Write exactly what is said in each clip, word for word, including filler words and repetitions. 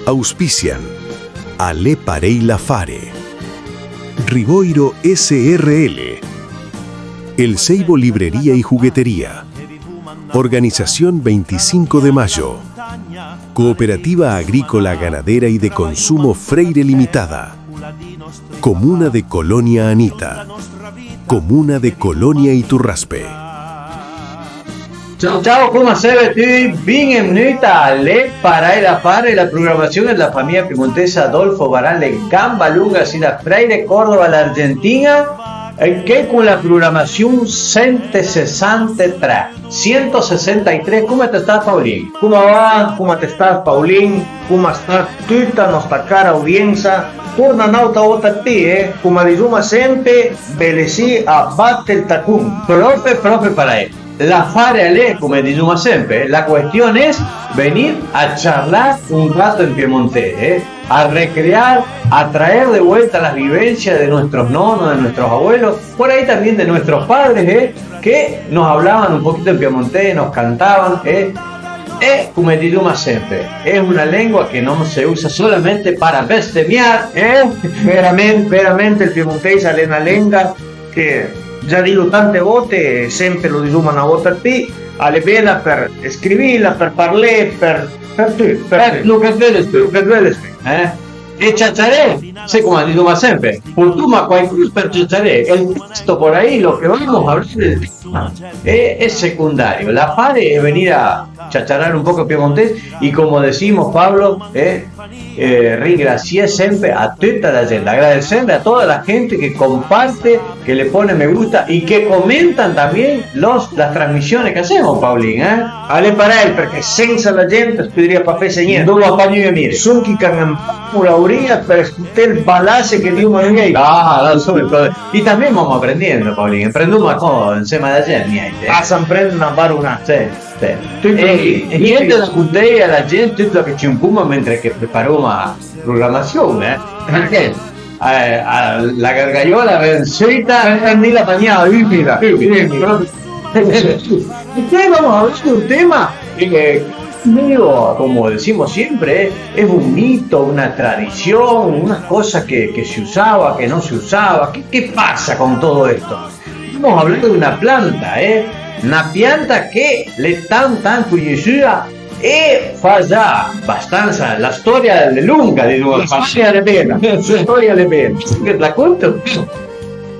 Auspician Ale Parei Lafare, Riboiro S R L, El Seibo Librería y Juguetería, Organización veinticinco de Mayo, Cooperativa Agrícola Ganadera y de Consumo Freire Limitada, Comuna de Colonia Anita, Comuna de Colonia Iturraspe. Ciao, ciao, coma seve tuti? Benvenuti a Ale Parei Lafare, la programassion dla famija piemontesa Adolfo Barale Gambalunga, sì da Freire, Córdoba, l'Argentina, e che con la programassion sento sesantetré. Sento sesantetré, come te stas, Paulin? Come va? Come te stas, Paulin? Come sta tuta nòsta cara audiensa? Torna n'àutra vòta ti, eh? Come disoma sempe, belessì a bate ël tacon. Pròpe, pròpe parèj. L'afare a l'é, come disoma sempe, la question es venir a charlar un rato en piemontese, eh? A recrear, a traer de vuelta las vivencias de nuestros nonos, de nuestros abuelos, por ahí también de nuestros padres, eh, que nos hablaban un poquito en piemontés, nos cantaban, eh. E, come disoma sempe, es una lengua que non se usa solamente para bestemiar, eh. Veramente, veramente ël piemontèis a l'é na lenga che, già dilo tante vòte, sempe lo disoma na vòta ëd pì, a l'é bela për scrivila, për parlé, për, për tut, për eh, tut. Lo che völes ti. Lo che völes ti. Eh? E ciaciaré, sì, come disoma sempe, portoma quaicòs për ciaciaré, el texto por ahí, lo que vamos a hablar del tema, eh, es secundario. L'afare es venir a ciaciarar un poco piemontés y, como decimos, Pablo, eh, eh, ringrasié sempe a tuta la gente, agradecerle a toda la gente que comparte, que le pone me gusta y que comentan también los, las transmisiones que hacemos, Paulin, eh? A l'é parèj, përchè sensa la gent as podrìa pa fesse gnente. Andoma pa gnun a mire. Son chi ch'an ën pamo l'aurìa për scuté ël balasse che disoma nui. Ah, là, insoma, i tamén voma aprendendo, Paulin, aprendoma co ënsema a la gent, niente. Ah, s'amprend na baronada. Sì, sì. E, e niente da conté a la gent tut lòn che ci encoma mentre che preparoma la programassion, eh? Përchè eh, a, la gargaiola a ven süita. Eh, eh, ni la bagnà, umida. Umida. Umida. E poi vamos a hablar de un tema que, como decimos siempre, es un mito, una tradición, una cosa que, que se usaba, que no se usaba. ¿Qué, qué pasa con todo esto? Vamos a hablar de una planta, eh? Una pianta que l'é tan tan conossùa e fa già bastansa, la stòria a l'é longa, disoma. La stòria a l'é bela, la stòria a l'é bela. Che te la conto?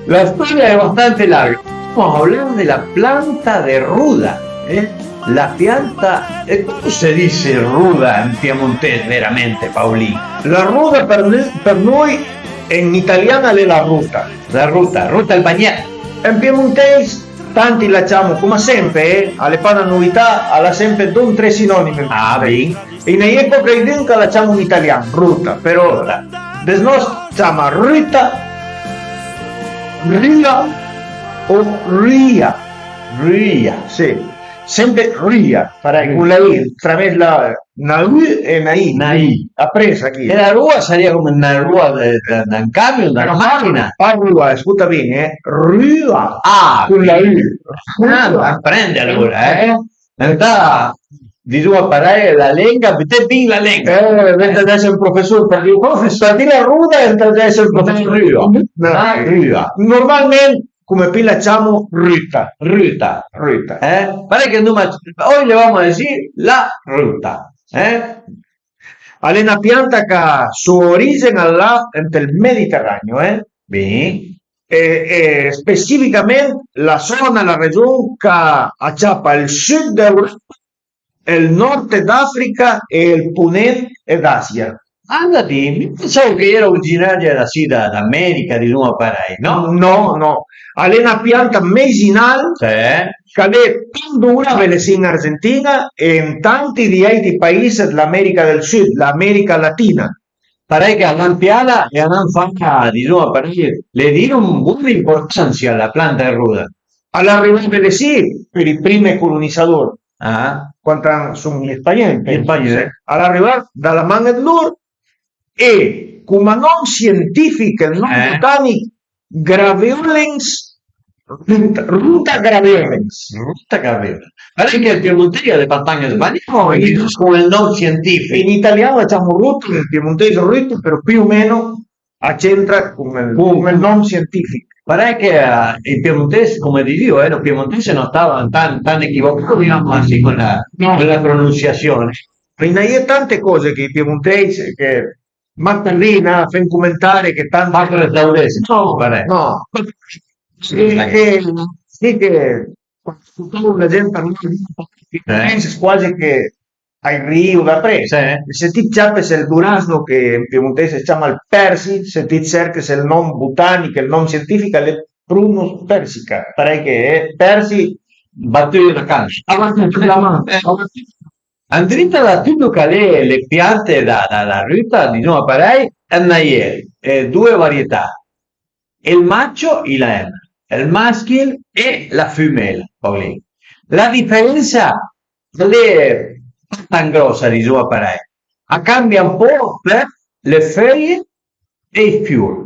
La storia è bastante larga. Vamos a hablar de la planta de ruda, eh? La pianta, e come se dice ruda en piemontese veramente, Paulin? La ruda për nui, për nui en italian a l'é la ruta. La ruta, ruta al bagnet. En piemontèis tanti la ciamo, coma sempe, eh, a l'é pa na novità, a l'ha sempe dò tre sinonimi. Ah, bin. E i n'a-i é co quaidun ch'a la ciamo an italian ruta, però ruta. Dësnòst ciama ruta, rua o ruia. Ruia. Sì. Sempe ruia, parèj, con la i, tramés la, na u e na i. Na i. Apresa chi. E la rua a sarìa come na rua de, de, d'un camion, d'una màchina. Pa rua, scolta bin, eh. Rua. Ah, con la u. Ah, comprende alora, eh. Ëntà, disoma parèj, la lenga, büté bin la lenga. Eh, venta esse un professor, përchè për dì la ruda ëntà esse un professor. Rua. No. Ah, rua. Normalment come pì la ciamo ruta. Ruta. Ruta. Eh? Parèj che andoma, oy le vamos a decir la ruta. Eh? A l'é na pianta ch'a so origen a l'ha ënt ël Mediterraneo, eh? Bin. E, e spesificament la zona, la region ch'a ciapa ël sud d'Europa, ël nord d'Africa e ël ponent d'Asia. Anda ti, mi pensavo che a l'era originaria da sì, da, d'America, disoma parèj, no? No, no. A l'é na pianta meisinal, sì, ch'a l'é tandoura, belessì an Argentina e an tanti di àutri pais d'l'America dël Sud, l'America Latina. Parèj che a l'han piada e a l'han fata, disoma parèj, le dieron bona importancia a la planta de ruda. A l'é arivà belessì për ij prim colonisador. Ah. Quand a son ij spagneuj, penso. Ij spagneuj. Sì. A l'é arivà da la man ëd lor e, coma nòm sientìfich, ël nòm botanich, Graveolens Ruta, Ruta Graveolens. Ruta Graveolens. Parèj che ël piemontèis a l'é pa tant sbalià, come nòm sientìfich. In italian la ciamo ruta, in piemontèis ruta, però più o meno a c'entra con ël, con ël nòm sientìfich. Parèj che, eh, ël piemontèis, come dizìo, eh, ël piemontèis a no stava tant, tant echivocà, ma sì, con la, con la pronunsiasiun. A-i na-i é tante còse che ij piemontèis che, ma parlé, na, fé un comentari che tant... Basta restauresi. No, parèj. No. Sì che, sì che cuand scoltavo la gent parlé, penses quasi che a-i rìu dapress. Sì. Se ti ciapes ël durazno, che an piemontèis a ciama ël persi, se ti cerches ël nòm botanich, ël nòm sientìfich, a l'é Prunus persica, parèj che é persi. Batùe la cansa. A batùe la man. Eh. Andrinta da tut lòn ch'a l'é le piante da, da, da ruta, disoma parèj, a-i na-i é, eh, doe varietà. El macho e la hembra, el maschil e la fümela, Paulin. La diferensa a l'é pa tant gròssa, disoma parèj. A cambia un pò për le feuie e ij fior.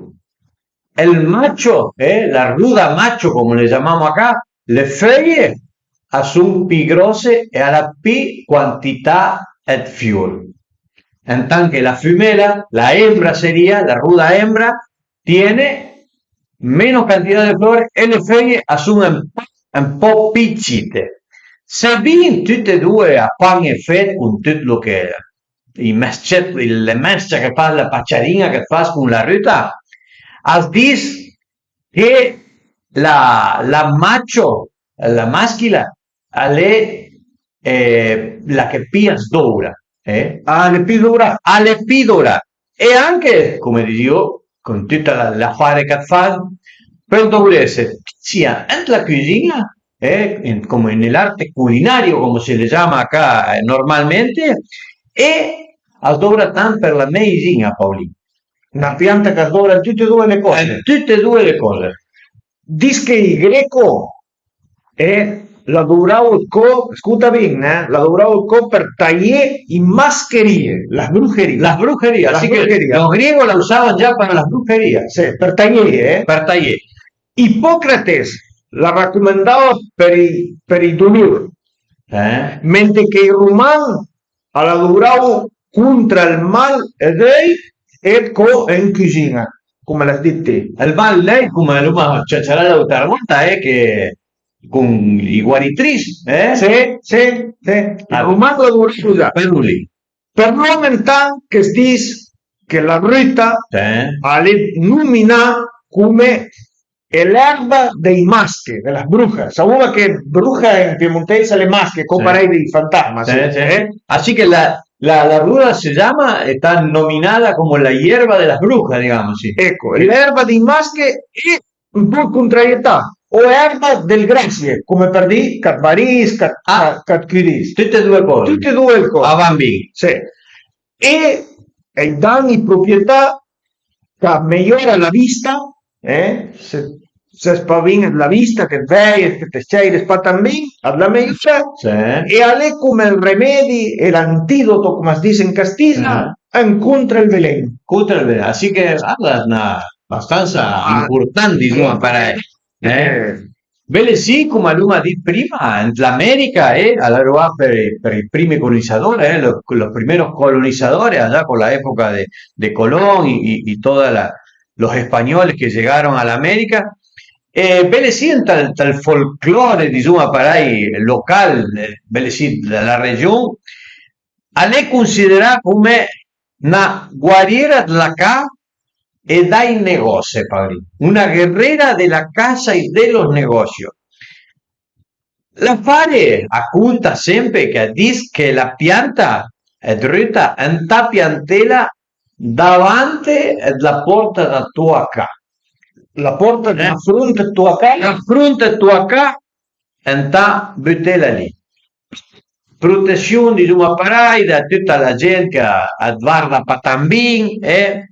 El macho, eh, la ruda macho, come le ciamamo acá, le feuie a son pì gròsse e a l'ha pì quantità ëd fior. Intant che la fümela, la hembra seria, la ruda hembra, tiene meno cantità de flor e le feuie a son un po', un po' pì cite. Sebin tute e doe a fan efet con tut lòn che i mes-, le mes-ce che fas, la paciarin-a che fas con la ruta, as dis che la, la macho, la maschila, a l'é, eh, la che pì as doura, eh? Ah, a l'é pì dourà. A l'é pì dourà. E anche, come dizìo, con tut la, l'afare ch'at fas, për douresse sia ant la cüzin-a, eh, in, come nell'arte culinario, come se le ciama acá, eh, normalmente, e as doura tant për la meisin-a, Paulin. Na pianta ch'as doura ant tute e doe le còse. Ant tute e doe le còse. Dis che ij greco, eh, la douravo ël co, scolta bin, eh, la douravo ël co për taié ij mascherìe, las brucherie. Las brucherie, las así que brucherie. Los griegos la usaban ya para las brucherías. Sì, për taié, eh. Për taié. Ipocrates la racomandava për ij, për ij dolor. Eh? Mentre che ij roman a la douravo contra ël mal ëd öi e ëd co an cüzin-a, come l'has dit ti. Ël mal ëd öi, come l'oma ciaciarà l'àutra volta, eh, che con ij guaritris, eh? Sì, sì, sì. Ah. Ij roman a la douravo usà. Però lì. Però intant ch'as dis che la ruta, eh, a l'é nominà come e l'erba dei masche, de las brujas. Savoma che bruja an piemontèis a l'é masche, co parèj dij fantasma, sì, sì. Ah, sì che la, la, la ruda se ciama, è stata nominada como la hierba de las brujas, digamos, sì. Ecco, l'erba dij masche e un po' ël contrarietà, o erba dël grasie, come për dì ch'at varis, ch'at, ch'at cüris. Tute e doe còse. Tute e doe le còse. A van bin. Sì. E a-i dan ij proprietà ch'a meiora la vista, eh? Se, se as pa bin la vista, che vëdde, che të s-cèire pa tant bin, a la meiora, sì. E a l'é come ël remedi e l'antidoto, come as dis an castism, ah, contra ël velen. Contra ël velen, así che a l'é na, abastansa, ah, important, disoma, eh, parèj. Eh. Eh. Bele sì, come l'oma dit prima, ant l'America, eh, a l'é rivà për, për ij primi colonizadores, eh, los, los primeros colonizadores, allá por la época de, de Colón y, y, y toda la, los españoles que llegaron a la América. E bele sì, ant ël, ant ël folclore, disoma parèj, local, eh, bele sì, la, la region, a l'é considerà come na guariera dla ca e dai negòsse, Paolin, una guerrera de la casa e de los negocios. L'afare a conta sempe che a dis che la pianta ëd ruta ëntà piantela davante dla porta da toa ca. La porta, eh? Dë front ëd toa ca? Dë front ëd toa ca, ëntà butela lì. Protession, disoma parèj, da tuta la gent che a, a të varda pa tant bin, eh?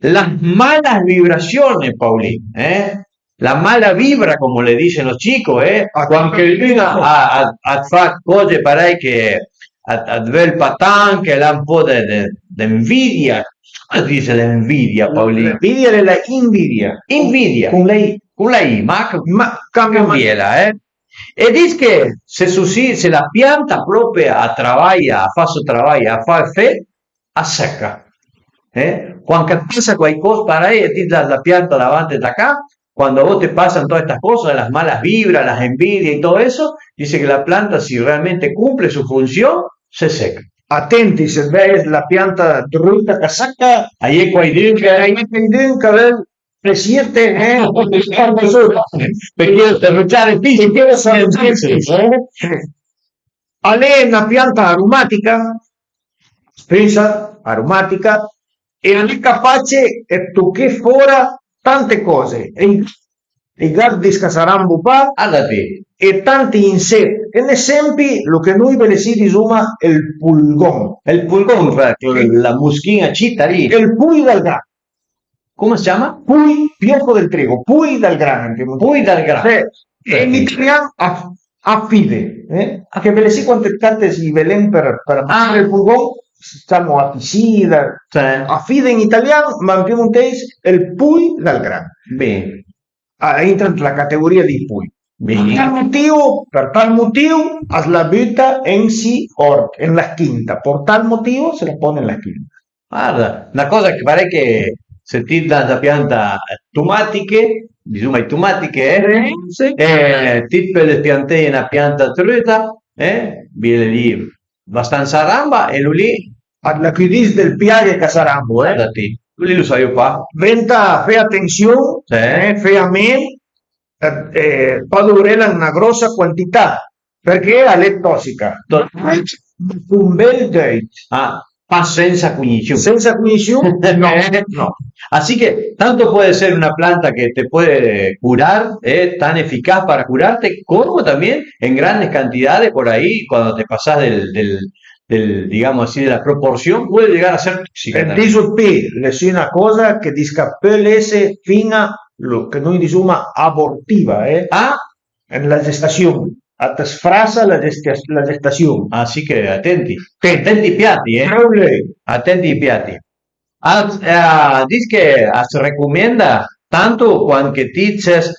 Las malas vibraciones, Paolin, eh? La mala vibra, come le dicen los chicos, eh? Quand qualcun a, a, a të fa còse parèj che a, a të völ pa tant, che l'ha un po' de, de, de invidia. Come si dis l'invidia, Paolin? L'invidia l'é la invidia. Invidia. Con lei con la I, ma, ma cambiela, eh. E dis che se, se la pianta propi a travaja, a fa so travaj, a fa efet, a seca. Eh? Quand che pasa quaicòs parei e ti l'has la pianta davanti da ca, cuando a volte pasan todas estas cosas, las malas vibras, las envidias y todo eso, dice que la planta, si realmente cumple su función, se seca. Atenti, se vëdde la pianta druta ch'a seca, a-i é quaidun che, a-i é quaidun ch'a völ pesirte, eh? Perché te bruciare ti, perché te bruciare ti, eh? A l'é na pianta aromatica, spessa, aromatica, e a l'é capace dë toché fora tante còse. E i, i gat a s'aramba pa, e tanti inset. Un esempi, lo che noi belessì disoma ël pulgon. Ël pulgon, cioè, la muschin-a cita lì. Ël pui dal gat. Come si chiama? Pui, piojo del trigo, pui dal gran, in piemontese. Pui dal gran. Sì. Sì. In italian a, afide, eh? A che belessì quante carte si velen per, per ah, il pulgon, diciamo afisida. Sì. Afide in italian, ma in piemontese è il pui dal gran. Bene. A entra ënt la categoria dij pui. Bene. Tal motiv, per tal motiv, as la buta en si ort, en la quinta. Por tal motiv se la pone en la quinta. Guarda, na còsa che parei che se ti l'has da piantà tomatiche, disoma i tomatiche, eh? Sì, sì. Eh, ti peules pianteje na pianta truta, eh? Biele lì, bastansa ramba, e lu lì a la cudìs dël piaghe ch'a s'aramba, eh? Guarda ti, lu lì lu savìo pa. Venta fé atension, sì, eh, fé a men, eh, eh, pa dovrela na gròssa quantità, perché a l'é tòssica. To- Un bel deuit. Ah, pa sensa cognission. Sensa cognission? No, no. Así que tanto puede ser una planta que te puede curar, eh, tan eficaz para curarte, como también en grandes cantidades por ahí, cuando te pasás del, del, del, digamos así, de la proporción, puede llegar a ser tóxica. Eh, también. Diso pi, l'é sì na còsa che dis ch'a peul esse fin-a lo che noi disoma abortiva, eh? Ah, en la gestasion, a të sfrasa la, gesta-, la gestasion. Ah, sì che atenti. Sì. Atenti ai piati, eh. Atenti ai piati. A, a dis che as recomenda tanto quand che ti ses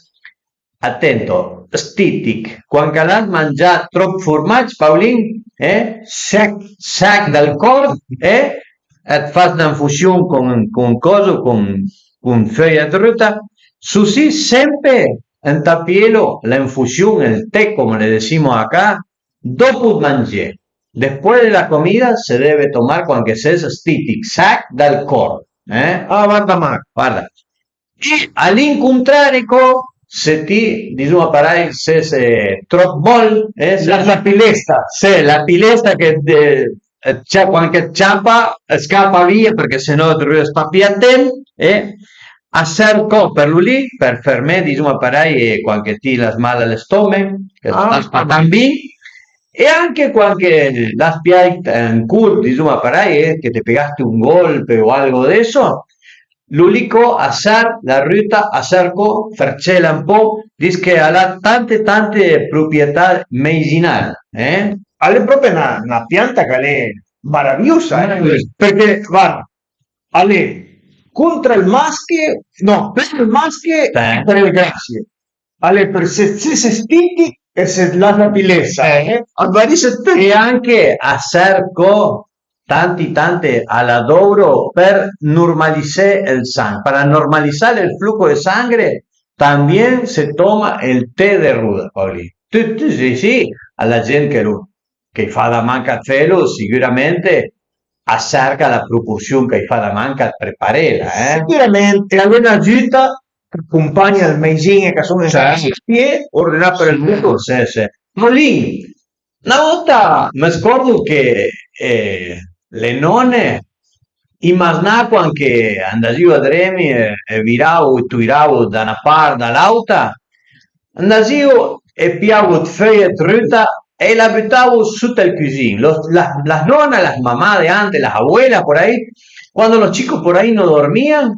atento, stitich, quand che l'has mangià tròp formag, Paulin, eh? Sech. Sech dal còrp, eh? It fas na infusion con, con coso, con, con feuja truta, susì sempe ëntà pielo la infusion, ël tè, come le decimos acá, dopo ëd mangé. Después de la comida se debe tomar quand che ses stitich, sech dal còrp, eh? Ah, guarda, Marc. Guarda. E a l'incontrari co, se ti, disoma parei, ses, eh, tròp mòl, eh, se la, la pilesta. Se la pilesta che, eh, eh, quand che ciapa, eh, scapa via, perché se no rëste pa pi a temp, eh, a serv co për lu lì, për fermé, disoma parei, eh, quand che ti l'has mal a l'estòmech, che ah, stas pa tan bin, e anche quand che l'has pià un colp, disoma parei, eh, che te pegaste un golpe o algo de eso, lu lì co a serv, la ruta a serv co për cela un po', dis che a l'ha tante, tante proprietà medicinal, eh? A l'é pròpi na, na pianta ch'a l'é maraviusa, eh? Maraviusa. Perché, guarda, a l'é contra ël masche, no, për ël masche e për ël grassie. A l'é për se, se, se stiti e se la rapidessa, eh, a varisse tut. E anche a serv co tanti, tante a l'adoro per normalisé el sang, para normalisar el flujo de sangre también se toma el té de ruda, Paolin. Tutti, sì, sì, a la gent che lu, che i fa da manca ëd felo, sicuramente a serca la proporsion che i fa da manca ëd preparela, eh. Sicuramente, a l'é na giuta, acompagna ël maisin che a son en quartier, ordenà për ël dotor. Sì, sì. Paolin, na vòlta më scòrdo che, eh, le nòne, i maznà quand che andasìo a dremi e, e viravo e toiravo da na part, da l'àuta, andasìo e piavo ëd feuj ëd ruta e la butavo sot ël cusin. Lo, la, las nònas, las mamà de antes, las abuelas por ahí, cuando los chicos por ahí no dormían,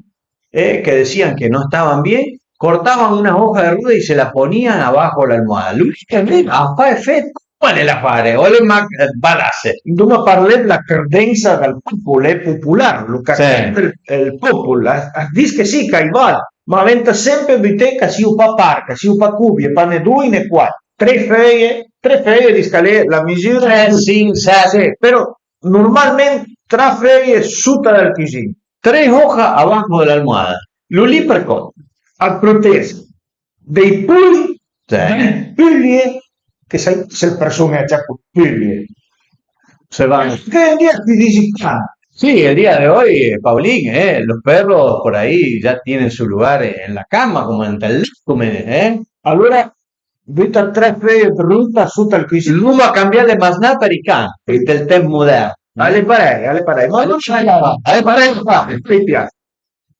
eh, que decían que no estaban bien, cortaban una hoja de ruda y se la ponían abajo la almohada. Lo único que a fa efet, come a l'é l'afare? O a l'é mach, eh, badasse? Andoma parlé dla credensa dal popol, popular, lo ch'a crede ël, ël popol, a, a dis che sì, ch'a-i va. ma venta sempre buté ch'a sìu pa par, ch'a sìu pa covi, e pa né doi né quat, tre feuie, tre feuie dis ch'al e la misüra. Tre, sinch, set. Sì, però normalment tre feuie sota dal cüsin. Tre hoja abajo de la almohada. Lu lì për còs? Al protes dai pui, sì, dai pulje, che sai se le persone a già con pulje. Se va. Che un día ti dici can. Sí, el día de hoy, eh, Paulín, eh, los perros por ahí ya tienen su lugar en la cama, como en el, como en, eh. Alora, buta tre feuie bruta sota al cüsin. L'uma cambià le masnà për i can, del temp modern. Al e parei, al e parei. Ma non sai, al e parei, fa, mi piace.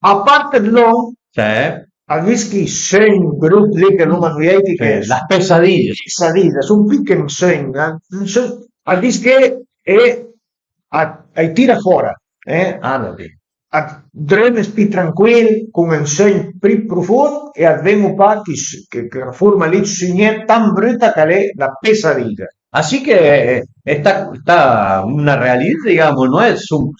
A part ëd lòn, sì, a vist chi sogn brut lì che l'uma nuiàiti, sì, che la pesadilla. Pesadilla, son pì che un sogn, eh. Un sogn, a vist che e a, a i tira fora, eh. Ah, va bin. A drömes pì tranquil, con un sogn pì profond e a ven-o pa chi s-, che, che forma lì ëd sugné tan bruta ch'al e la pesadilla. Así que eh, está, está una realidad, digamos, no es un,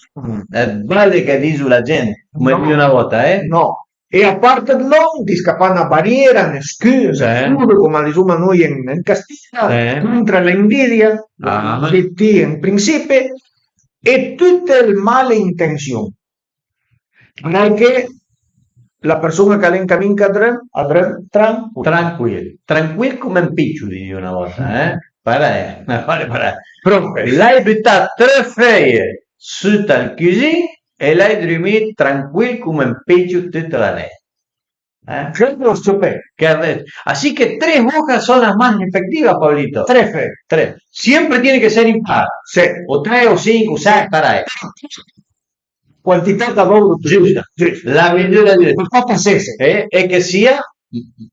eh, vale que dice la gente, come no, dice una volta, eh? No. E a part ëd lòn, di scapà na bariera, un scü-, un, sì, scüdo, come a disoma noi en, en Castìa, sì, contra la invidia, ah, come dite ti en prinsipi, e tute le male intension. Parèj che la persun-a ch'al e an camin ch'a dröm, a dröm tranquil. Tranquil, tranquil come un piccio, disìu una volta, eh? Parèj, parèj, parèj. Però l'hai butà tre feuie sota al cüsin e l'hai drumì tranquil come un piccio tüta la nèit. Eh? Sempre lo s-ciopé. Che arrest-, así que tres hojas son las más efectivas, Pablito. Tres feuie. Tres. Siempre tiene que ser impar. Sì. O tres o cinco, o seis, parèj. Quantità ch'a vòl, giusta, giusta. La misüra giusta. Për pa pasese. Eh, e che sia,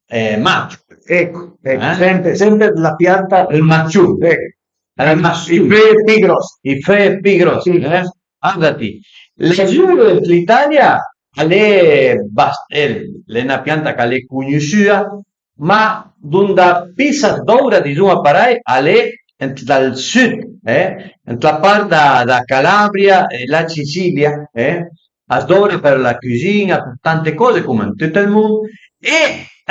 eh, macio. Ecco, ecco, eh? Sempre, sempre la pianta. Il maciù. Ecco. Era il maciù. I feuie pì gròsse. I feuie pì gròsse, sì, eh? Andati. L'azur, l'Italia, al e bast-, eh, l'è na pianta ch'al e cugnussüa, ma donda pì s'as doura, disoma parèj, al e ant dal süd, eh? Ant la part da, da Calabria e la Sicilia, eh? As doura për la cüzin-a, për tante còse, come an tüt ël mund, e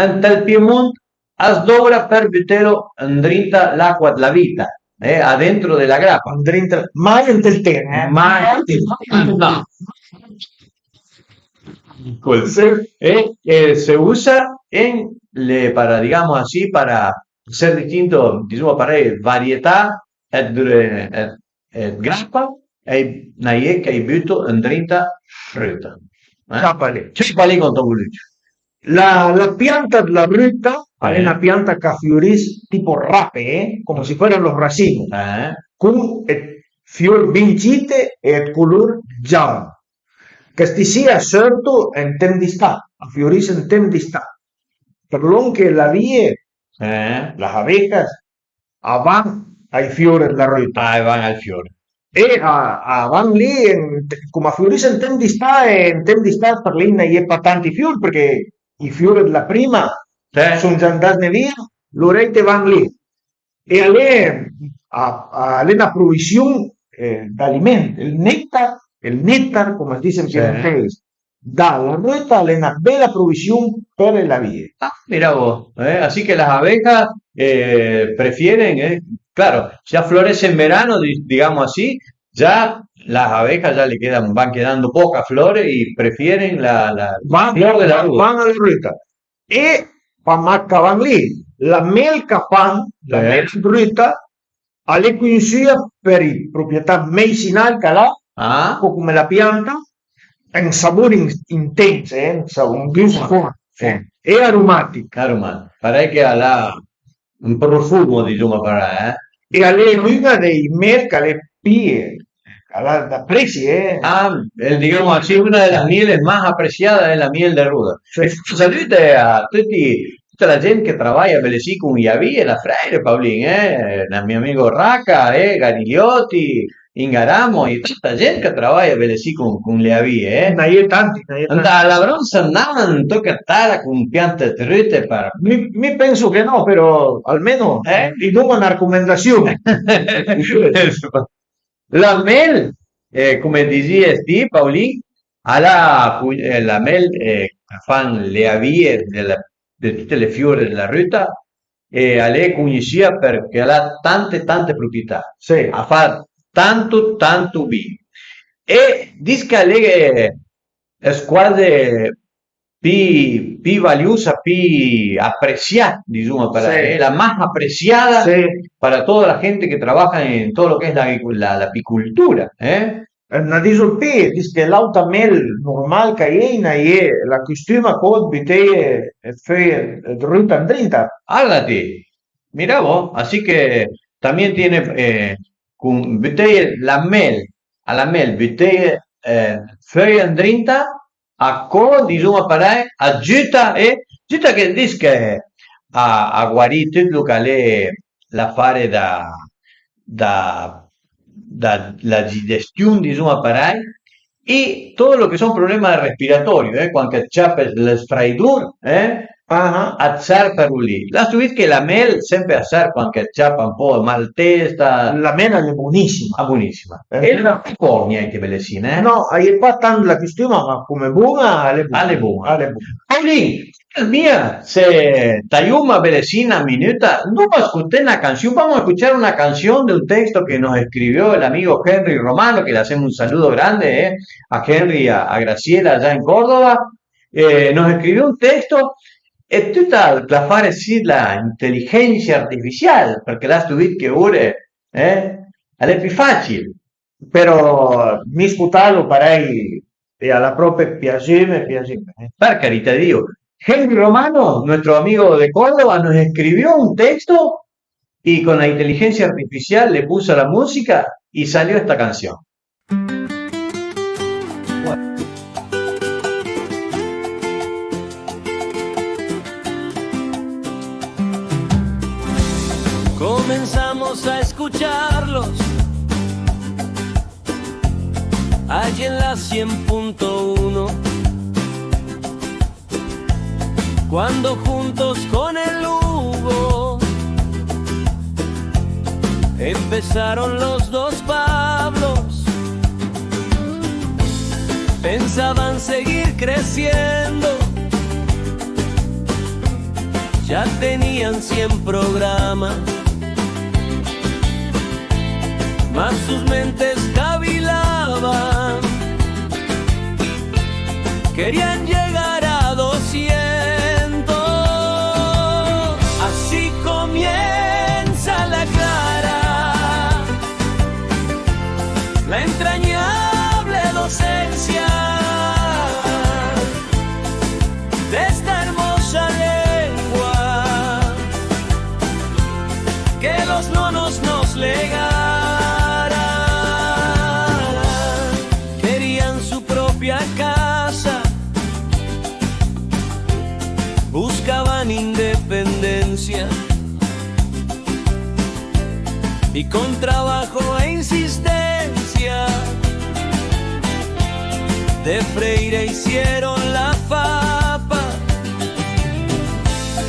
ant ël Piemont as doura për butelo andrinta l'acqua dla vita, eh? Adentro della grapa. Andrinta, mai ant ël ten, eh? Mai. No. Col-, e, e se usa en le, para, digamos así, para hacer distinto, disoma parèj, varietà ëd, ëd, ëd grapa, e a-i na-, a-i buto andrinta fruta. Eh? Ciapa lì. Ciapa lì con to buluccio. La, la pianta dla ruta al e, eh, na pianta ch'a fioriss tipo rape, eh, come se fueran los racimos, eh, con ëd fior bin cite e ëd color giaun. Chësti sì a sërto en temp d'istà, a fioriss en temp d'istà. Për lòn che la vie, eh, las abejas, a van ai fior dla ruta. Ah, a van ai fior. E a, a van lì, en, com a fioriss en temp d'istà, e en temp d'istà për lì a-i é pa tanti fior, përchè i fior dla prima, sì, son già andasne via, lora a-i te van lì. E al e, a, a, al e na provisiun, eh, d'aliment, ël néctar, ël néctar, com as dis en, sì, piemontèis, da la ruta al e na bela provisiun për la vie. Ah, mira vos, eh, así que las abejas, eh, prefieren, eh, claro, si a florece en verano, di-, digamos así, ya las abejas ya le quedan, van quedando pocas flores y prefieren la, la flor de la ruta. Van a la ruta. E pa mach ch'a van lì, la mel ch'a fan, la, eh, mel bruta, al e cugnussüa për i proprietà meisinal ch'al a, ah, un pò come la pianta, un sabor in-, intens, eh, un sa-, un gust fort, sì, e aromatich. Aromatich. Parèj che al a un profumo, disoma parèj, eh. E al e üna dei mel ch'al e pì, ch'al a da presi, eh. Ah, eh, digamos así, una de las mieles más apreciadas es la miel de ruda. Sì. E un salute a tuti, tuta la gent che travaja belessì con Javi e la Freire, Paulin, eh, ël mio amico Raca, eh, Garigliotti, Ingaramo, e tanta gent che travaja belessì con, con le avie, eh. A-i na je tanti, a-i na je tanti. Andà a lavrà un sandan, toca tara con piante trute par... Mi, mi penso che no, però almeno, eh, i doma na recomandasiun. La mel, eh, come disìes ti, Paulin, al a pu-, eh, la mel, eh, a fan le avie de, de tute le fiure dël rüta, e a l'é cugnussìa përchè a l'ha tante, tante proprietà. Sì. A fa tantu, tantu vin. E dis ch'a l'é, eh, squadre pì, pì valiusa, pì apresià, dizuma parei, sì, la más apreciada, sì, para toda la gente que trabaja en todo lo que es la, la, la apicultura, eh? Eh, na diso pì, dis che l'àuta mel normal ch'a-i é, a-i é la costuma co dë buteje dë feuj dë rüta andrinta. Ala ti, mira vos, así que también tiene, eh, con, buteje la mel, a la mel, buteje, eh, feuj andrinta, a co, dizuma parei, a giüta, e giüta che dis che a, a guarì tüt lo ch'a l'é l'afare da, da, da la digestiun, dizuma parei, e todo lo que son problema respiratorio, eh, quand che ciape lë sfraidur, eh, ah, a serv për lì. L'has vist che la mel sempre a serv quand che ciapa un po' mal testa. La mel a l'é bunissima. Ah, bunissima. Eh. E la fornia anche bellesina, eh? No, a-i é pa tant la costuma, ma come bun-a a l'é bun-a. A l'é bun-a. A l'é bun-a. Paulin, mia, se tajoma bellesina na minuta, andoma scuté na cansion, vamos a escuchar una canción de un texto que nos escribió el amigo Henry Romano, que le hacemos un saludo grande, eh, a Henry, a, a Graciela allá en Córdoba, eh, nos escribió un texto, e tuta la fare sì la inteligencia artificial, përchè l'has vist che ora, eh, a l'é pì facil. Però mi scutalo parei e a l'ha propi piasüme, piasüme, eh. Për carità dë Dio. Henry Romano, nuestro amigo de Córdoba, nos escribió un texto y con la inteligencia artificial le puso la música y salió esta canción. Comenzamos a escucharlos allí en la cien punto uno, cuando juntos con el Hugo empezaron los dos Pablos, pensaban seguir creciendo, ya tenían cien programas, mas sus mentes cavilaban, querían llegar a doscientos. Así comienza la clara, la entrañable docencia de esta hermosa lengua que los nonos nos legaran. Querían su propia casa, buscaban independencia y con trabajo e insistencia de Freire hicieron la FAPA.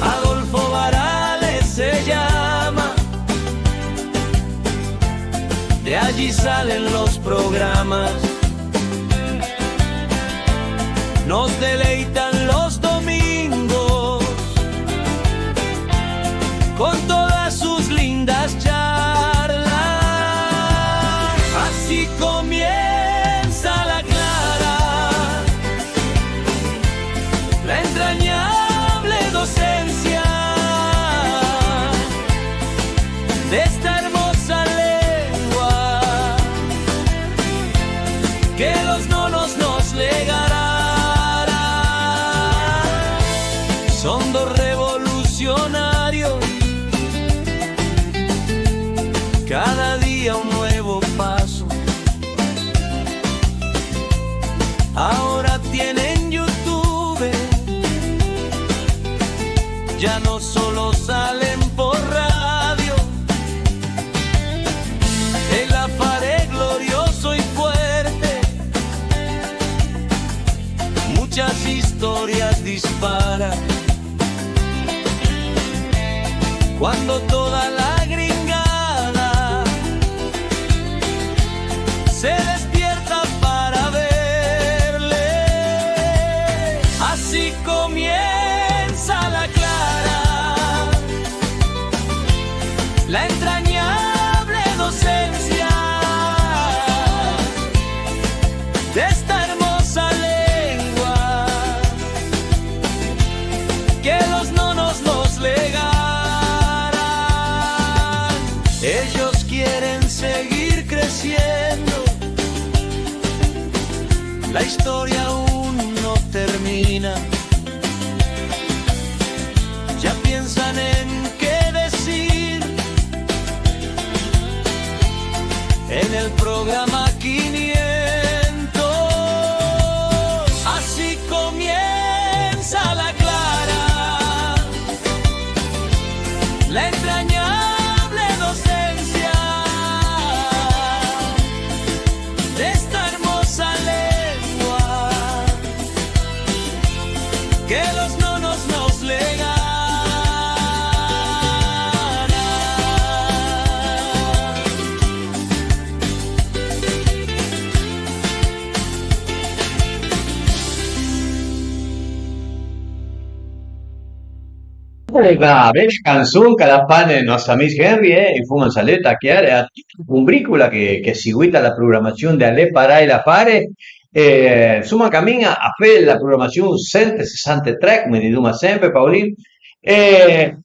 Adolfo Varales se llama, de allí salen los programas. Nos deleitan los domingos con todas sus lindas charlas. Así comienza la clara, la entrañable docencia de esta hermosa lengua que los nonos nos legarán. Son dos revolucionarios, cada día un nuevo paso. Ahora tienen YouTube, ya no solo salen por radio. El afare glorioso y fuerte, muchas historias dispara. Cuando toda la gringada se despierta para verle. Así La entrañable docencia de esta hermosa lengua que los nonos nos legaran. Ellos quieren seguir creciendo. La historia aún no termina. Ya piensan en qué decir en el programa quinientos. Así comienza la clara, la entrañable docencia de esta hermosa lengua que los nonos nos legaran. E va, bela canzon ch'a l'ha fane nòst amis Henry, eh, i fuma un salüt a chiel e a tüt la cumbrìcula che, che seguita la prugramaziun de Alé parèj l'afare. E suma an camin a, a fe la prugramaziun sent e sessantetré, come dizuma sempe, Paolin. E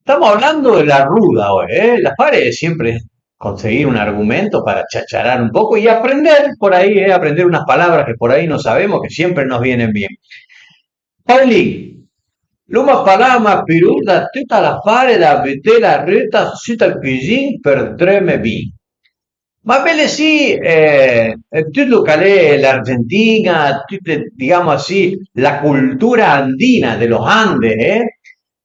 stamo hablando de la ruda, eh. L'afare è siempre conseguir un argumento para chacharar un poco y aprender por ahí, eh, aprender unas palabras que por ahí no sabemos, que siempre nos vienen bien. Paolin, l'uma parlà mach pì da tüta l'afare da büté la rüta sut al cüzin për dröme bin. Ma bele sì, eh, tüt lo ch'al e l'Argentin-a, tüte, digamo sì, la cultura andina de los Andes, eh,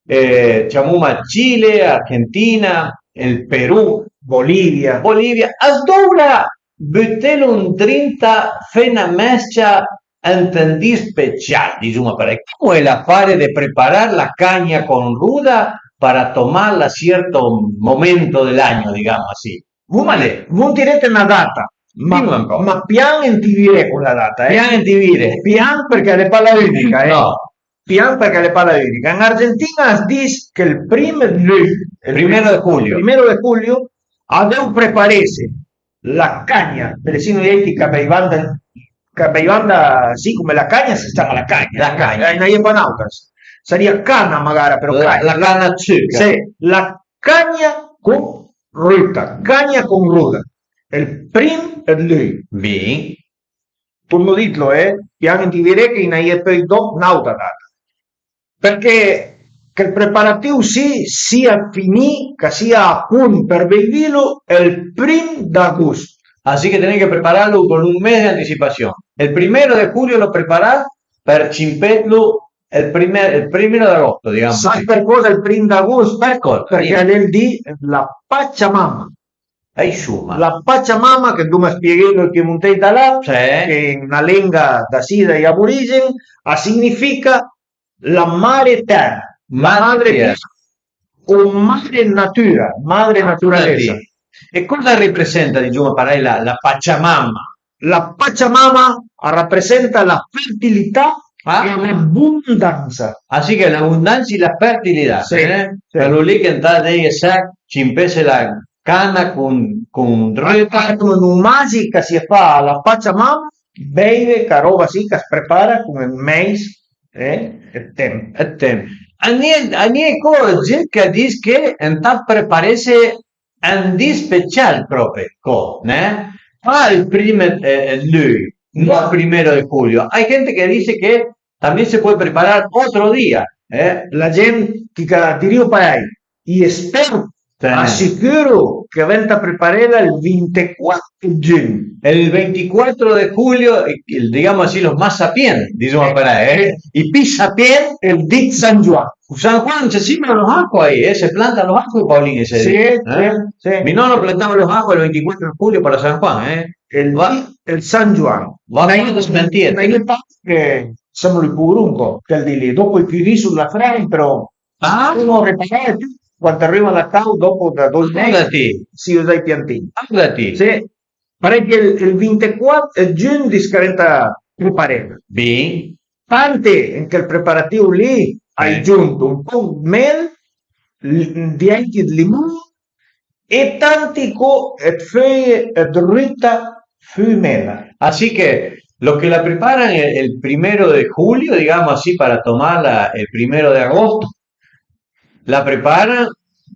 eh, ciamuma Cile, Argentina, ël Perù, Bolivia, Bolivia, as doura butelo ëndrinta, fé na mes-cia ënt un di special, dizuma parèj. Come l'afare de preparar la cagna con ruda para tomarla a cierto momento del año, digamos así. Vun, vun tirete na data, ma, ma pian ënt i viré con la data, eh. Pian ënt i viré. Pian përchè a l'é pa la ünica, eh. No. Pian përchè a l'é pa la ünica. An Argentin-a as dis che ël prim ëd lü, ël primero de julio, primero de julio, a deu preparese la cagna, për esi noi ch'a veivanda, ch'a veivanda, sì, come la cagna, se ciama la cagna. La cagna. Eh, a-i na j'é pa n'àutra. Sarìa cana magara, però la, cagna. La cana de suca. Sì, la cagna con ruda, cagna con ruda. Ël prim ëd lü. Bin. Torno ditlo, eh, pian ënt i viré che a-i na j'é peui dòp n'àutra data. Përchè ch'ël preparatìu sì, sia finì, ch'a sia a punt për veivilo ël prim d'agost. Así que tenés que prepararlo con un mes de anticipación. El primero de julio lo preparás për cimpetlo el primer, el primero de agosto, digamos. Sas për còsa ël prim d'agost? Për còsa? Përchè a l'é ël di la Pachamama. E insoma. La Pachamama, che doma spieghelo ai piemontèis da là, sì, che na lenga da sì, dai aborigin, a significa la mare terra, la madre tierra, o mare natura, madre naturaleza. E cosa ripresenta, dizuma parèj, la, la Pachamama? La Pachamama a rapresenta la fertilità e l'abondansa. Ah, sì, che l'abondansa e la fertilità, sì, eh? Sì. Quello lì che ëntà deje sech, cimpese la cana con, con rëta. Come un magi ch'a sia fa a la Pachamama, beive ca roba sì ch'as prepara con ël meis, eh, ëd temp. Ëd temp. A-i é, a-i é co gent ch'a dis che ëntà preparese un di special pròpi, co, né? Pa ël prim ëd, eh, ëd lü, no ël primero de julio. Hay gente que dice que también se puede preparar otro día, eh? La gent, chi ch'a dirìo parèj, i espert, sì, a sicuro che venta preparela ël vintequat ëd giugn. El veinticuatro de julio, eh, digamos así, los más sapiens, dizuma parèj, eh? I pì sapient. Ël di ëd San Giuan. San Juan, se siembra los ajos ahí, eh? Se plantan los ajos, Paolin, ese día, eh? Sì, sì. Mi nonno plantaba los ajos el veinticuatro de julio para San Juan, eh? Ël di ëd San Giuan. Va a desmentir. Che semo lì puro un po', chel di lì. Dopo i chiudì sul la frente, però. Ah? Uno repara tüt, quand ariva la cau, dopo da doi mesi, sì, i usa i piantin. Guardati. Sì. Parèj che ël, ël vintequat ëd giugn dis ch'a venta preparela. Bin. Tante ën chel preparatìu lì a-i giunto un pòch ëd mel, un diaich ëd limon, e tanti co ëd feuj ëd ruta fumela. Así que lo que la preparan el, el primero de julio, digamos así, para tomarla el primero de agosto, la preparan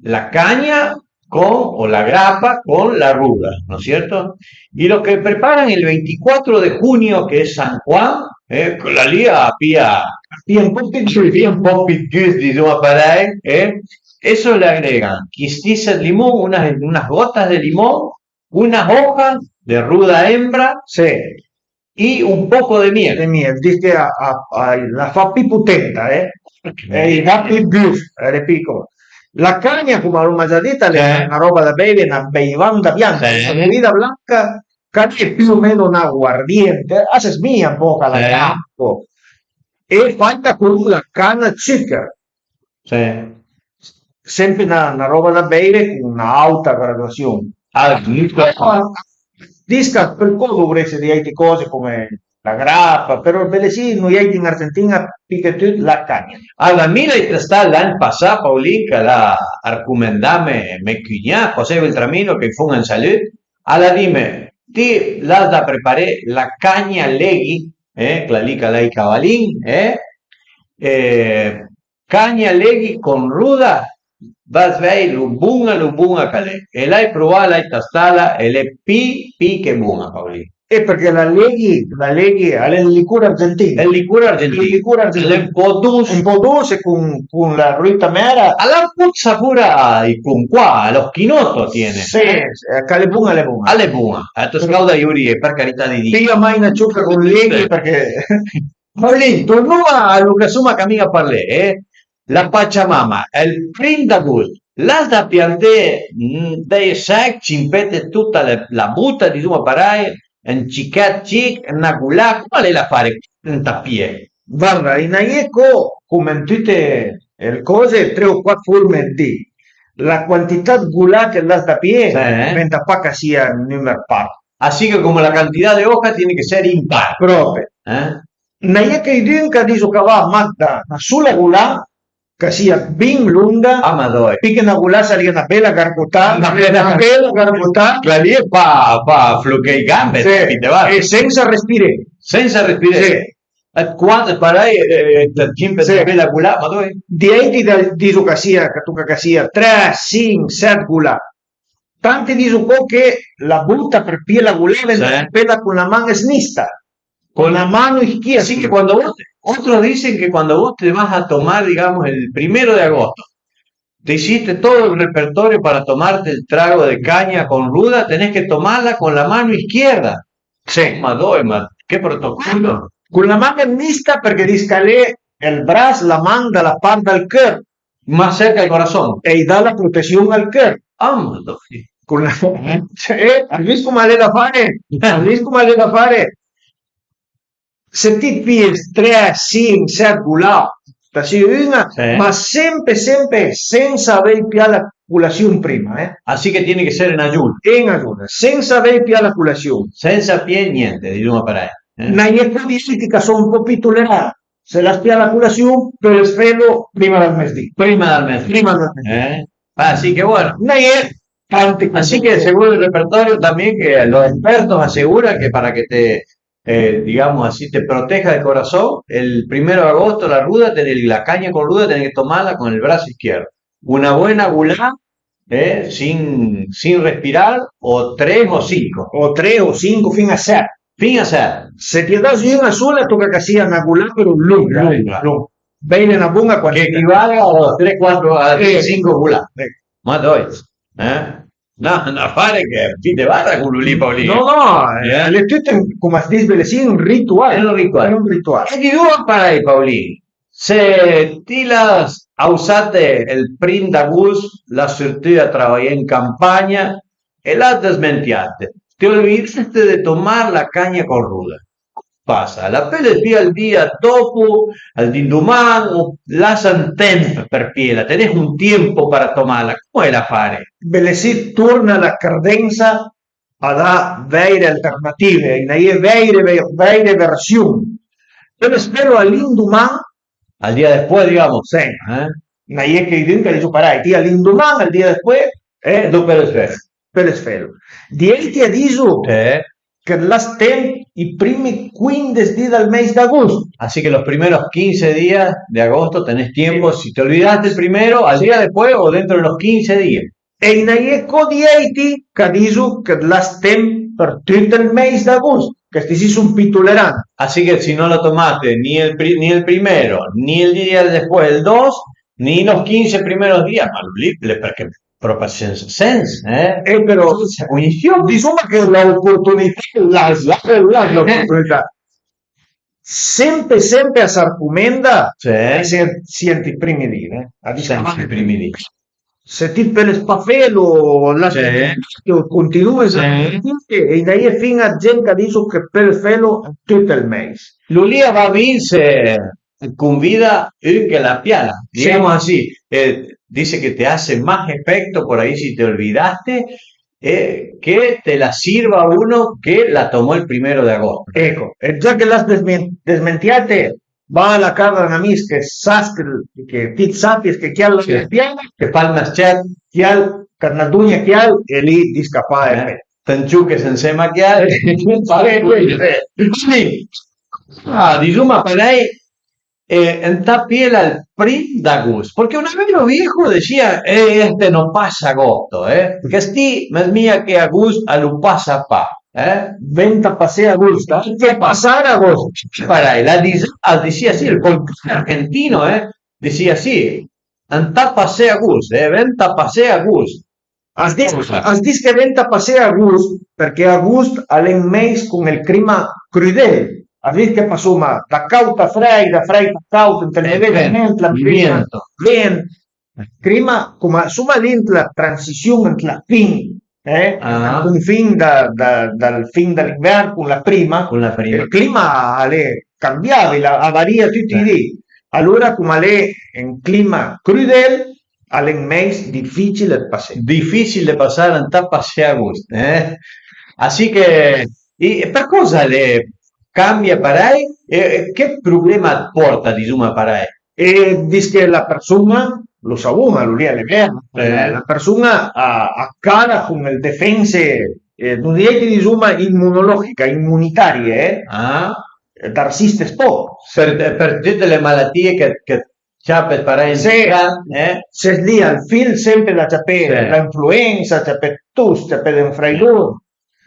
la caña con, o la grapa con la ruda, ¿no es cierto? Y lo que preparan el veinticuatro de junio, que es San Juan, eh, quella lì a pia, a pia un po' più, pia un po' più gusto, diciamo, parei, eh, eso le agregan chistis ëd limón, unas, unas gotas de limón, una hoja de ruda hembra, sí, y un poco de miel. De miel, dis che a, a, a la fa pi putenta, eh? E i dà pi gust, l'è pi co. La cagna, come l'oma già dit, l'è, eh, na roba da beive, na beivanda bianca, sì, na bevida blanca, ch'a l'é più o meno un aguardiente, a se smija un poch a la, eh, grapa, e faita con la cana ëd suchèr. Sì. Sempre na, na roba da beive con na auta graduasiun. Ah, giusto. Dis ch'a pöl co dovresse di àutre cose come la grapa, però belessì noi àutri an Argentin-a pi che tut la cagna. Alora, mi l'hai testà l'an passà, Paulin, ch'a l'ha arcomendame me cugnà, José Beltramino, ch'i fon un salüt, a l'ha dime: "Ti l'has da preparé la cagna leghi, eh, quella lì ch'a l'ha i cavalin, eh, eh, cagna leghi con ruda, vas vei lo bon-a, lo bon-a ch'a l'é." E l'hai provà, l'hai tastala e l'é pi, pi che bon-a, Paulin. Eh, përchè la leghi, la leghi a l'é ël licur argentin. Ël licur argentin. Ël licur argentin. A l'é un po' dus. Un po' dus e con, con la ruta amera. A l'ha un po' ëd sapor a, con qua, a lo chinotto tiene. Sì, eh, ch'a l'é bon, a l'é bon. A l'é bon, eh, të scauda i urije, për carità di Dio. Pija mai na ciuca con leghi, eh, përchè Paulin, tornoma a lo che soma camin a parlé, eh? La Pachamama, ël prim d'agost, l'has da pianté, mm, dai sech, cimpete tuta la, la bota, disoma parei, un cichet cich, na golà, come a l'é l'afare ënt ël pé? Varda, a-i na j'é co, come ën tute le cose, tre o quat forme ëd dì. La quantità ëd golà che l'has da pié, sì, venta pa ch'a sia un nùmer par. Así que como la cantidad de hoja tiene que ser impar. Pròpi. Eh? N'a-i é quaidun ch'a diso ch'a va mach da na sola golà, ch'a sia bin longa, ah, ma dai, pì che na golà a sarìa na bela gargotà, na bela, na bela gargotà. Quella lì pa, pa floché i gambe, sì, capite, va? E sensa respiré. Sensa respiré. Sì. E quando parei, eh, eh, t'infle, sì, na bela golà, ma dai. Di àutri diso ch'a sia, ch'a toca ch'a sia tre, sinch, set golà. Tanti diso co che la bota për pié la golà venta, sì, pela con la man snista, con la mano izquierda. Así que cuando vos, otros dicen que cuando vos te vas a tomar, digamos, el primero de agosto, te hiciste todo el repertorio para tomarte el trago de caña con ruda, tenés que tomarla con la mano izquierda. Sì. Ma dove, ma che protocollo? Con la man snista përchè dis ch'a l'é ël bras, la man da la part dal cör. Ma cerca el corazón. E i dà la protesion al cör. Ah, ma dai. Con la, eh? As vist come a l'é da fare? As vist come a l'é da fare? Se ti pìe tre, sinch, set golà, t'as un-a, sì, ma sempe, sempe sensa avèj pià la colasion prima, eh? Así que tiene que ser en ayuno. En ayuno, sensa avèj pià la colasion. Sensa pié niente, disoma parei, eh? N'a-i é co di àutri ch'a son un po' pì tolerà. Se l'has pià la colasion, peules felo prima dal mesdì. Prima dal mesdì. Prima dal mesdì. Eh? Así que bueno. N'a-i é tanti. Así que según el repertorio también que los expertos aseguran que para que te, eh, digamos así, te proteja el corazón, el primero de agosto la ruda, tenés la caña con ruda, tenés que tomarla con el brazo izquierdo. Una buena golà, eh, sin, sin respirar, o tres o cinco. O tre o sinch, fin a set. Fin a set. Se ti das un-a sola, toca ch'a sia na golà, però longa, eh, longa. Beive na bon-a quantità. Che equivale a tre, quattro, a, eh, sinch golà. Eh. Ma dai, eh? No, no, pare che ti te vada con lì, Paolino. No, no, eh, eh, l'é tut, come as dis belessì, un ritual. L'é un ritual. L'é un ritual. E di dove parei, Paolin? Se ti l'has ausate ël prim d'agost, l'has surtù a travajé an campagna e l'has dësmentiate, te olvidaste de tomar la cagna con ruda. Pasa, la peules pijé ël dì dòp, ël dindoman, o lassa un temp për piela, tenés un tiempo para tomarla, come l'hai da fare? Belessì, torna la credensa a dà vèire alternative, a-i na-i é vèire, vèire version. Peules felo a l'indoman. Al día después, digamos. Sì. Eh? Na-i é cheidun ch'a diso parei, ti a l'indoman, al día después, Eh, dopo le sfere. Pe le sfere. Di èiti a diso che l'as temp i primi quindes di dël mês d'agost. Así que los primeros quince días de agosto tenés tiempo, si te olvidaste el primero, al día después o dentro de los quince días. E i n'a ie co di èiti ch'a diso che l'as temp për tut ël mês d'agost, che sti sì son pì toleranti. Así que si no lo tomaste ni el, pri- ni el primero, ni el día después, el dos, ni los quince primeros días, ma lì l'é përchè pròpi sensa sens, eh? Eh, però, sensa cognizion. Disoma che l'oportunità l'as, l'as l'oportunità. Sempe, sempe a s'arcomenda, sì, se, sì, ant i primi di, eh? A dis sempre i primi di. Se ti peules pa felo, l'as, sì, o continue, sì, e i n'a ie fin-a gent ch'a diso che peul felo tut ël mês. Lo lì a va bin se convida un che la piala, digamos así, eh, dice que te hace más efecto por ahí si te olvidaste, eh, que te la sirva uno que la tomó el primero de agosto. Eco, e già che l'as desmen- desmentiate, va a la ca d'un amis che sas che, che ti sapis che chiel la piala, che fa ël mës-cèt, chiel ch'a n'ha dogna chiel, e lì dis ch'a fa, eh, efet. Te 'n ciuches ënsema a chiel, eh, eh. Quindi, ah, disoma parei, eh, ëntà piela ël prim d'agost, përchè un avero viejo decía, eh, este no pasa agosto, eh, che sti, mia che agost a lo pasa pa, eh. Venta pasé agost, eh? Che pasar agost. Parei, la dis-, a disía sì, ël folclore argentino, eh, disía sì, ëntà pasé agost, eh, venta pasé agost. As dis, as dis che venta pasé agost, përchè agost a l'é un mês con ël clima crudel. As dis che pasoma da caud a frèid, da frèid a caud, ant ël, eh, vent, vent, la, vent. Prima, coma soma lì ant la transizion, ant la fin, eh, ah, al confin da, da, dal fin da l'invern con la prima, con la prima, ël clima a l'é cambiabil, a, a varìa tuti i di. Alora, coma a l'é un clima crudel, a l'é un mês dificil dë pasé. Dificil dë pasé, ëntà pasé agost, eh? Así che, e, e për coza a l'é, cambia parei? E, e che problema a të porta, disoma parei? E dis che la përson-a, lo savoma, lo lì a l'é ver, eh, la përson-a a, a cala con le defense, eh, no dirìa, disoma, immunologiche, immunitarie, eh? Ah. T'arresistes pa. Për, për tute le malatìe che, che ciape parei, sì, eh? Ses lì al fil sempe da ciapé, sì, l'influensa, ciapé tos, ciapé un freidor.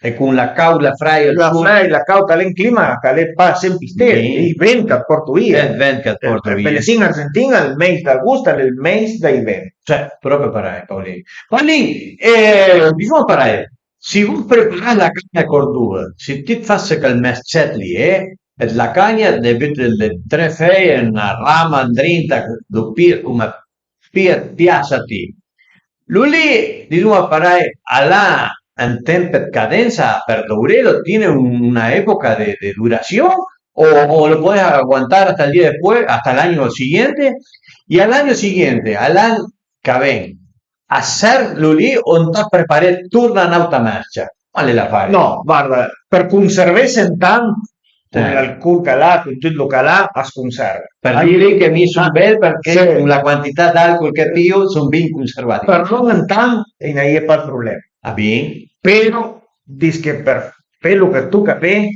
E con la caud, la frèid, la frèid, la caud, a l'é un clima ch'a l'é pa sempe istes, sì, i vent ch'a të porto via. Ël vent ch'a të porto via. Për ël, sì, an Argentin-a ël mês d'agost a l'é ël mês dai vent. Cioè, pròpi parei, Paolin. Paolin, eh, disoma parei, se vou preparé la cagna cordova, se ti it fas chel mës-cèt lì, eh, la cagna, it bute le tre fèie, na rama andrinta, do pì, coma pì it pias a ti. Lo lì, disoma parei, a l'ha un temp ëd cadensa, për dovrelo, tiene un-, una época de, de duración, o, o lo podés aguantar hasta el día después, hasta el año siguiente, e al año siguiente, al an ch'a ven, a serv lo lì o ëntà preparé torna n'àuta mërcia? Come a l'é l'afare? No, varda, për conservese ëntant, con l'alcol ch'a l'ha, con tut lo ch'a l'ha, as conserva. Për dì che mi son bel përchè, sì, con la quantità d'alcol che pìo son bin conservà. Për lòn ëntant a-i na-i é pa 'd problema. Ah, bin. Però dis che për felo che toca fé,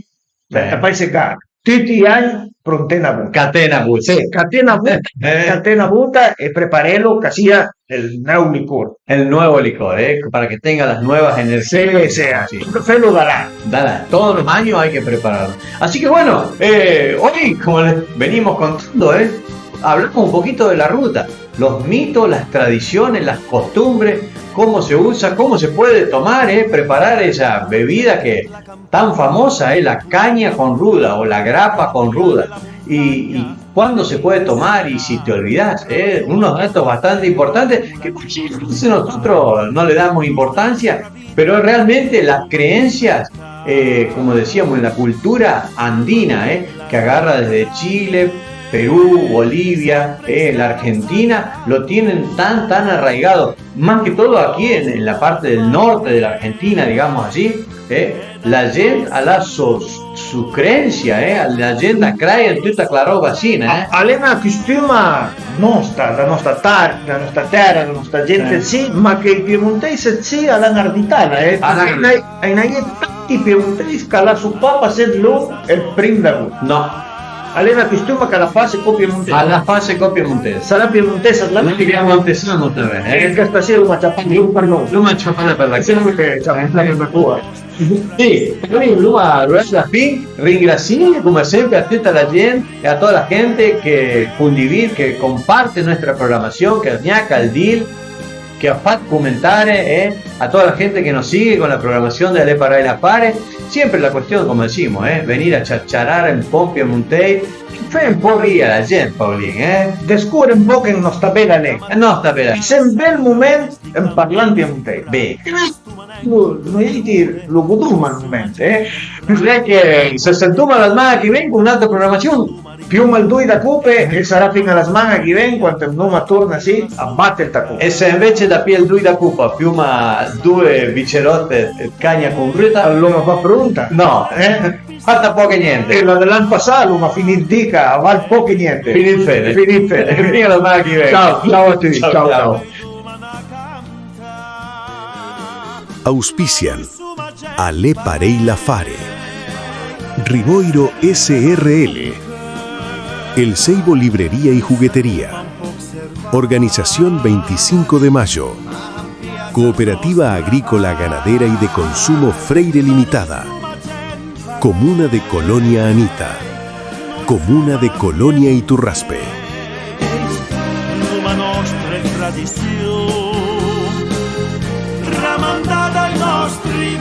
eh, faise gara. Tuti i agn pronté na vota. Caté na vota. Sì, caté na vota, eh, caté na vota e preparelo ch'a sia ël nòu licor. El nuevo licor, eh, para que tenga las nuevas energías. Sì, sì, sì. Felo da là. Da là. Todos los años hay que prepararlo. Así que bueno, eh, hoy, como les venimos contando, eh, hablamos un poquito de la ruta, los mitos, las tradiciones, las costumbres, cómo se usa, cómo se puede tomar, eh, preparar esa bebida que tan famosa, eh, la caña con ruda o la grapa con ruda. Y, y cuándo se puede tomar y si te olvidás, eh, unos datos bastante importantes que muchas veces nosotros no le damos importancia, pero realmente las creencias, eh, como decíamos, en la cultura andina, eh, que agarra desde Chile, Perú, Bolivia, eh, la Argentina, lo tienen tan, tan arraigado, más que todo aquí en, en la parte del norte de la Argentina, digamos así, Eh, la gent a l'ha so, so crensia, eh, la gent a crèia an tuta chela ròba sì, eh. A l'é na costuma nòsta, da nòsta tar-, da nòsta tèra, da nòsta gent, sì, ma che ij piemontèis sì a l'han arditala, eh. A l'han, a-i n'a-, a-i n'a-, a-i n'a-, tanti piemontèis ch'a lasso pa passé d'lon ël prim d'agost. No. A l'é na costuma ch'a la fase co piemontesa. A la fase co piemontesa. Sarà piemontesa la... Piemontesa, no te vede, eh? E chesta sì l'oma ciapà, pardon. L'oma ciapà për la... Sì, l'oma ciapà për la coa. Sì, quindi l'oma arrivà a la fin, ringrasìe come sempre a tuta la gent e a toda la gente che condivide, che comparte nuestra programación, che gnaca al dil, che ha fat comentare, eh, a toda la gente che nos sigue con la programación de A l'é parèj l'afare. Siempre la cuestión, come decimos, eh, venir a ciaciarare un po' piemontèis, fé un po' rìe la gent, Paolin, eh. Descure un po' che nòsta bela lengua. Nòsta bela. Passé un bel moment an parlant piemontèis. Beh. Lo, lo, lo godoma ël moment, eh. Direi che se sentoma la sman-a ch'i ven con n'àutra programasion. Piuma ël doi da cope e sarà fin-a la sman-a ch'i ven quand andoma torna sì a bate ël tacon. E se anvece dapì ël doi da copa piuma doe biceròte ëd cagna con ruta? L'oma pa pronta? No. Eh? Fata pòch e gnente. E la, l'an passà l'oma finì ëd dì ch'a val pòch e gnente. Finì ëd fede. Finì ëd fede. Fin-a la sman-a ch'i ven. Ciao, ciao a tuti. Ciao, ciao, ciao. Auspician A l'é parèj l'afare. Rivoiro S R L. El Seibo Librería y Juguetería. Organización veinticinco de Mayo. Cooperativa Agrícola Ganadera y de Consumo Freire Limitada. Comuna de Colonia Anita. Comuna de Colonia Iturraspe. Noma nòstre tradision, tramandada ai nòstri